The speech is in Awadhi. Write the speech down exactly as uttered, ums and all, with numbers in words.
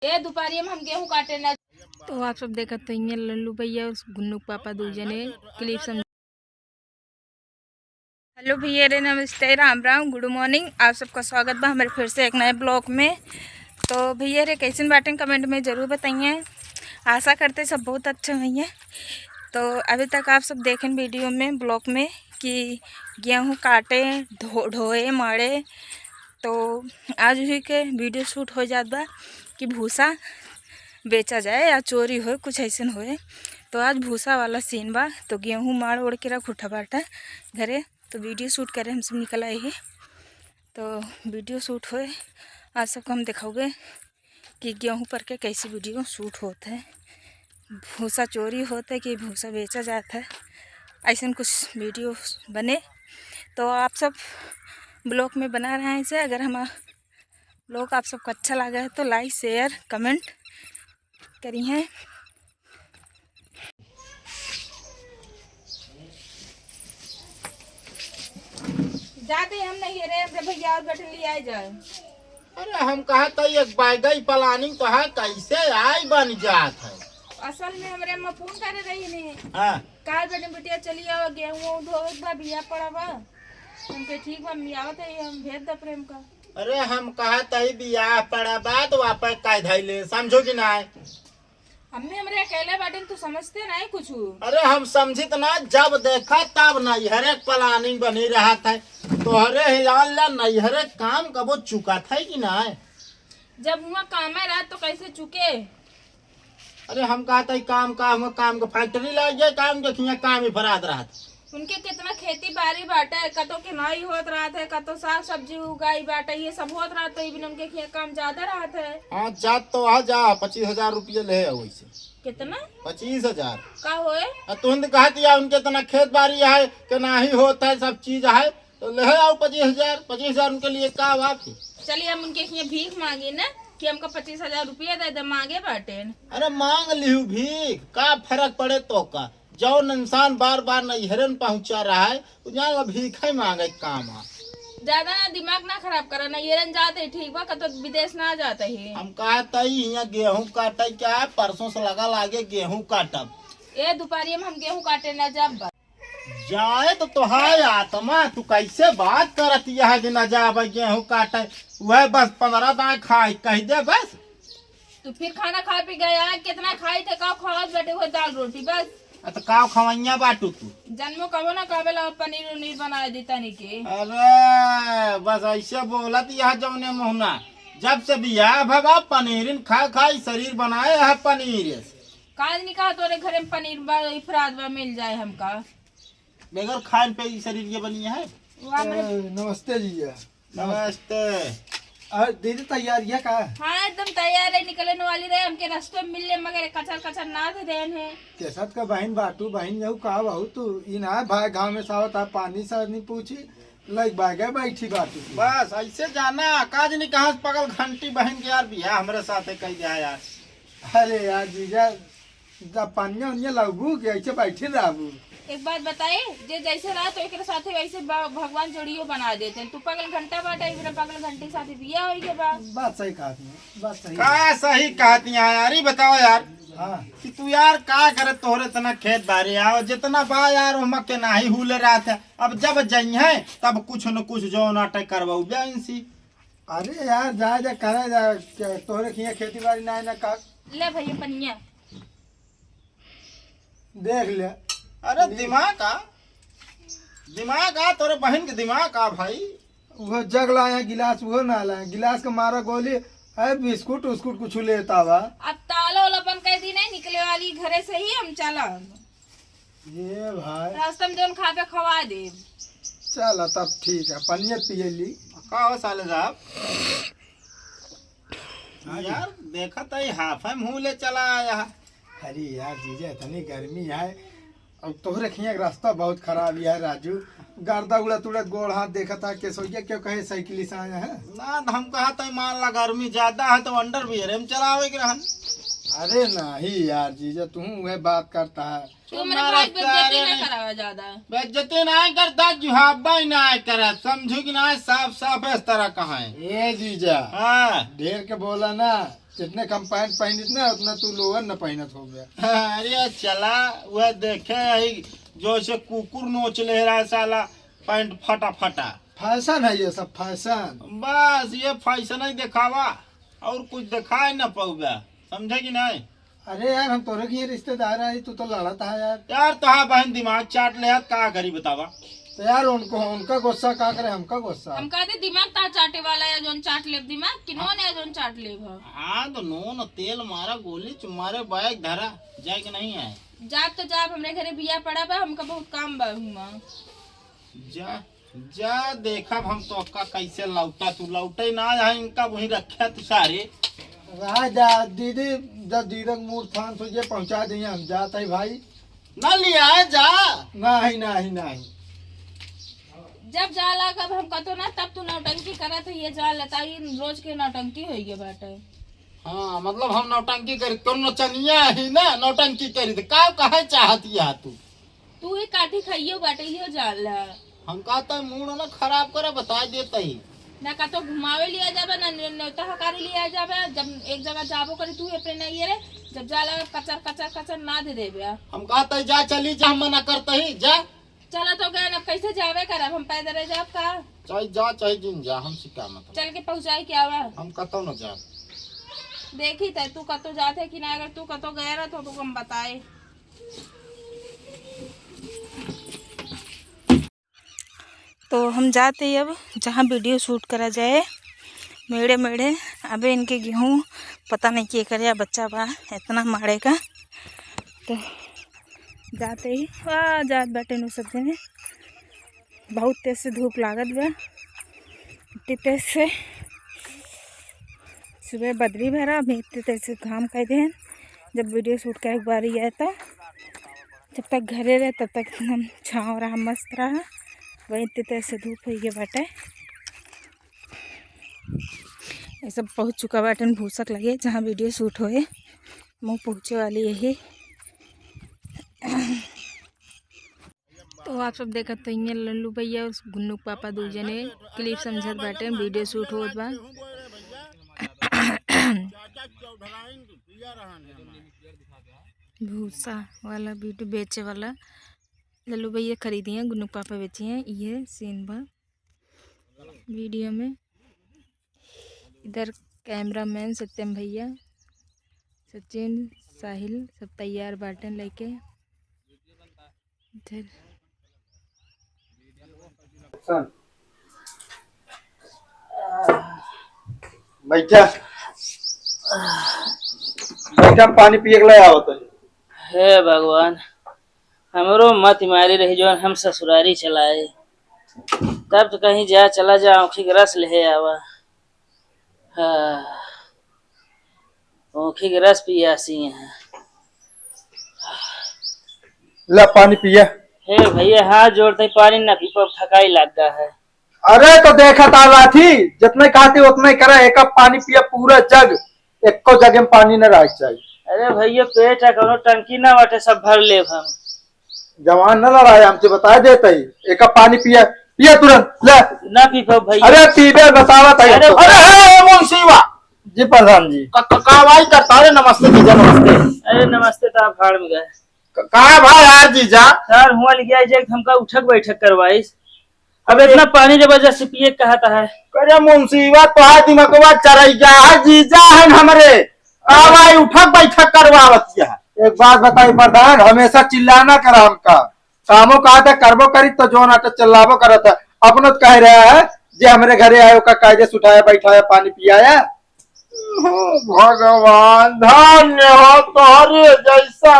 ए दुपहरिया में हम गेहूं काटे ना। तो आप सब देखत होइए लल्लू भैया और गुन्नू के पापा दो जने क्लिप समझ। हेलो भैया रे, नमस्ते, राम राम, गुड मॉर्निंग। आप सबका स्वागत बा हमारे फिर से एक नए ब्लॉग में। तो भैया रे, कैसन बाटें, कमेंट में ज़रूर बताइए। आशा करते सब बहुत अच्छे होइए। तो अभी तक आप सब देखें वीडियो में, ब्लॉग में कि गेहूं काटे, धो-, ढोए, माड़े। तो आज भी के वीडियो शूट हो जात बा कि भूसा बेचा जाए या चोरी होए, कुछ ऐसन होए। तो आज भूसा वाला सीन बा। तो गेहूं माड़ ओढ़ के रख उठा बाटा घरे, तो वीडियो शूट करे हम सब निकल आए हैं। तो वीडियो शूट होए, आज सबको हम दिखाओगे कि गेहूं पर के कैसे वीडियो शूट होत है, भूसा चोरी होत है कि भूसा बेचा जात है, ऐसन कुछ वीडियो बने। तो आप सब ब्लॉग में बना रहे हैं इसे। अगर हम ब्लॉग आप सबको अच्छा लगा है तो लाइक, शेयर, कमेंट करी हैं। जाते हम नहीं रे, हमरे भैया और बैठे ले आए जाए। अरे हम कहा तो एक बाइगई प्लानिंग तो है, कैसे आई बन जात है। असल में हमरे अम्मा फोन करे रही ने। हाँ। काल बेटे बिटिया चली आवा, गेहूं ढोवे के बा, बिया पड़ा बा। हमके ठीक बा, मम्मी आवत है, हम भेज दे प्रेम का। अरे हम कहा तही बियाह पड़ा बा तो वापस कह धैले, समझो कि नाय? अम्मी हमरे अकेले बाटेन, तू समझते नाय कुछ। अरे हम समझित ना, जब देखा तब नैहरे के प्लानिंग बनी रहत है। तोहरे ही जान ला, नैहरे काम कबो चुकात है कि नाय? जब हुआ कामे रहत तो कैसे चुके? अरे हम कहा तही काम का, हुआ काम का फैक्ट्री लाग गया, काम के खिया काम ही फरात रहत। उनके कितना खेती बाड़ी बाटे, कतो केनाई होत रहत है, कतो साग सब्जी उगाई बाटे, ये सब होत रहत, तो इबिन उनके खिया काम ज्यादा रहत है। हाँ, जात तो आ जा, पच्चीस हजार रुपये ले आओ वैसे। कितना? पच्चीस हजार। का होए? आ तुम तो कहत या उनके इतना खेत बाड़ी है कि नाही होत है, सब चीज है, तो ले आओ पच्चीस हजार। पच्चीस हजार उनके लिए का बात है? चलिए हम उनके खिया भीख मांगी ना कि हमका पच्चीस हजार रुपया दे दे, मांगे बाटेन। अरे मांग लिहू भीख, का फर्क पड़े तो का? जौन इंसान बार बार नैहरन पहुंचा रहा है, वो जान ला भीख ही मांगे के काम है। ज्यादा ना दिमाग ना खराब करा, नैहरन जाते ही ठीक बा, कतो विदेश ना जाते ही। हम कहा तई हियां गेहूं काटे क्या है, परसों से लगा लागे गेहूं काटब। ए दुपहरिया में हम गेहूं काटे ना जाब बा। जाए तो तोहार आत्मा, तू कैसे बात करत यह कि ना जाबे गेहूं काटे, वह बस पन्द्रह दाएं खाई कह दे बस। तू फिर खाना खा पी गया, कितना खाई थे, का खावत बैठे हुए दाल रोटी बस। आ तो का खवैया बाटू तू? जन्मो कबो ना कहबे ला पनीर उनीर बनाए दी तनी के। अरे बस ऐसे बोलत यह जौने मुहना, जब से बियाह भवा पनीरिन खा खाई शरीर बनाए है पनीर। काज नहीं कहा तोरे घरे में पनीर बा, इफराद बा, मिल जाए हमका। बगैर खान पे ही शरीर ये बनी है। वाह, मैं ए, नमस्ते जीजा। नमस्ते। और दीदी तैयार ये का? हाँ, एकदम तैयार है, निकलने वाली रहे, हमके रास्ते में मिल ले, मगर कचर कचर ना दे देन है। केसत का बहन बाटू, बहन यहू का बहू तू, ई ना भाई गाँव में सावत आ, पानी सा नहीं पूछी, लग बागे बैठी बाटू तू। बस ऐसे जाना, काज नहीं कहाँ से पगल घंटी बहन के यार बियाह हमरे साथे कह दिया यार। अरे यार जीजा, जब पनिया उनिया लगबू कि ऐसे बैठे रहबू? एक बात बताई, जे जैसे रहा तो एकरे साथे वैसे ब-, भगवान जोड़ियो बना देते। तू पगल घंटा बाटा, इबरा पगल घंटी के साथे बिया होई के बा। बात सही कहत है, बात सही। का सही कहत है यार, ई बताओ यार हाँ। कि तू यार का करे, तोहरे इतना खेत बारी आओ, जितना बा यार ओमा के नाही हुले रहत है। अब जब जइहे तब कुछ न कुछ जो नाटक करवाऊ बे इनसी। अरे यार, जा, जा, करे जा, के-, तोहरे खिया खेती बाड़ी ना, ना का। ले भैया पनिया। देख ले। अरे दिमाग का, दिमाग का, तोरे बहन के दिमाग का भाई। वो जग लाए हैं, गिलास वो ना लाए, गिलास के मारा गोली, अरे बिस्कुट उस्कुट कुछ लेता बा। अब ताला वाला बंद कर दी, नहीं निकले वाली घरे से ही हम चला। ये भाई। रास्ता में जौन खाबे खवा देब। चला तब ठीक है, पनिया पिए ली। का हो साले साहब? हाँ जी। यार देखा था ये हाफे मुंह ले चला आया है। अरे यार जीजा, इतनी गर्मी है। अब तोहरे खिया के रास्ता बहुत खराब है राजू। गर्दा उड़त उड़त गोड़ हाथ देखा था, केसोइया क्यों कहे साइकिल से आया है? ना, तो हम कहा था मान ला गर्मी ज्यादा है तो अंडरवियर में चलावे के रहन। अरे नहीं यार जीजा, तू वह बात करता है। तू हमरे तुम्हारा भाई बेइज्जती ना करावा ज्यादा। बेइज्जती ना करता, जुहाबा ही ना करत, समझू कि ना, साफ साफ इस तरह कहा है। ए जीजा, हाँ। ढेर के बोला ना, जितने कम पैंट पहनित ना, उतना तू लोअर न पहनत हो गया। अरे चला, वह देखे यही जो से कुकुर नोच ले रहा साला, पैंट फटा फटा। फैशन है ये सब, फैशन। बस ये फैशन ही दिखावा, और कुछ दिखाए न पाऊगा, समझे कि नहीं? अरे यार, हम तोरे के ये रिश्तेदार आई, तू तो लड़त है यार। यार, तोहार बहन दिमाग चाट ले, का करी बतावा? तो यार, उनको, उनका गुस्सा का करे, हमका गुस्सा। हम कहते दिमाग ता चाटे वाला है, जोन चाट लेब दिमाग, कि नोन है, जोन चाट लेब ह। हाँ, तो नोन तेल मारा, गोली चुमारे, बैग धरा, जाए के नहीं है? जाब तो जाब, हमरे घरे बिया पड़ा बा, हमका बहुत काम बा हुआ। जा, जा, देखब हम तो का कैसे लौटा, तू लौटे ना, यहाँ इनका वहीं रखे तू सारे। रहा जा दीदी, जब दीदी के मूड शांत हो जाए, पहुँचा देंगे हम, जात है भाई। ना लिया जा। नहीं, नहीं, नहीं। जब जाला कब हम कतो ना, तब तू नौटंकी करत है, ये जा लेता, ये रोज के नौटंकी होइगे बाटे। हाँ, मतलब हम नौटंकी करी, तो नचनिया ही ना नौटंकी करी, तो का कहे चाहती है तू? तू ही काठी खाइयो बाटे, इहो जान ला। हम कहता है मूड ना खराब करे, बता देता ही। ना कतो घुमावे लिया जाबे, ना ने-, नेवता हकारी लिया जाबे। जब एक जगह जाबो करी तू अपने नहीं रे, जब जाला कचर, कचर, कचर ना दे देबे। हम कहता है जा चली जा, हम मना करता ही, जा। चला तो गए, अब कैसे जावे करब, हम पैदल जाब का? चाहे जा, चाहे जिन जा, हमसे का मतलब। चल के पहुँचाए के आवा। हम कतो न जाब। देखी त तू कतो जात है कि ना, अगर तू कतो गए रह तो तू हम बताए। तो हम जाते ही अब जहाँ वीडियो शूट करा जाए, मेड़े मेड़े। अबे इनके गेहूँ पता नहीं के करे बच्चा बा इतना मारे का। तो जाते ही आ जात बाटे नु सब जने। बहुत तेज से धूप लागत बा, इतनी तेज से। सुबह बदरी भरा, अभी इतनी तेज से घाम कर दे। जब वीडियो शूट करे के बारी आए तो जब तक घरे रहे तब तक एकदम छाँव रहा, मस्त रहा। वही इतनी तेज से धूप हो गया बाटे। ये सब पहुँच चुका बाटे भूसक लगे जहाँ वीडियो शूट होए। मुँह पहुँचे वाली यही। तो आप सब देखत तो इहाँ लल्लू भैया और गुन्नू के पापा दू जने क्लिप समझत बाटे, वीडियो शूट होत बा। भूसा वाला वीडियो बेचे वाला लल्लू भैया खरीदी हैं, गुन्नू के पापा बेची हैं, ये सीन बा वीडियो में। इधर कैमरामैन सत्यम भैया, सचिन, साहिल सब तैयार बाटें लेके। इधर बैठा, बैठा, पानी पिए के लिए आवत है। हे भगवान, हमरो मत मारी रही जौन हम ससुरारी चलाए। तब तो कहीं जा, चला जा, आँखी के रस ले आवा। हाँ, आँखी के रस पियासी हैं। ला पानी पिया। हे भैया, हाथ जोड़ते ही पानी ना पी पाब, थकाई लग गया है। अरे तो देखा ताला थी, जितने कहती उतने करे, एक कप पानी पिया पूरा जग, एको जग में पानी न रह चाहिए। अरे भैया, पेट है, कोनो टंकी ना बाटे, सब भर लेब हम। जवान न लड़ाए हमसे, बता देते ही। एक कप पानी पिया, पिया तुरंत, ले। ना पी पाओ भैया। अरे पीबे, बतावा ताई अरे, हमको। अरे, हे, हे, मुंशीवा। जी प्रधान जी। का, का, का भाई करता? अरे नमस्ते जीजा, नमस्ते। अरे नमस्ते, तो आप भाड़ में गए। क-, का भाई यार जीजा? सर, हुआ लग गया जे हमका उठक बैठक करवाइस। अब इतना पानी जबरदस्ती पिए कहता है। अरे मुंशीवा, तोहार दिमागवा चराई गया है, जीजा हन हमरे। का भाई उठक बैठक करवावत है? एक बात बताई प्रधान, हमेशा चिल्लाना करा हमका। कामो कहा था करबो करी तो जोन आटे चिल्लाबो करत है। अपनो तो कह रहा है जे हमरे घरे आयो का कायदे से उठाया बैठाया पानी पियाया। हो भगवान, धन्य हो तोहरे जैसा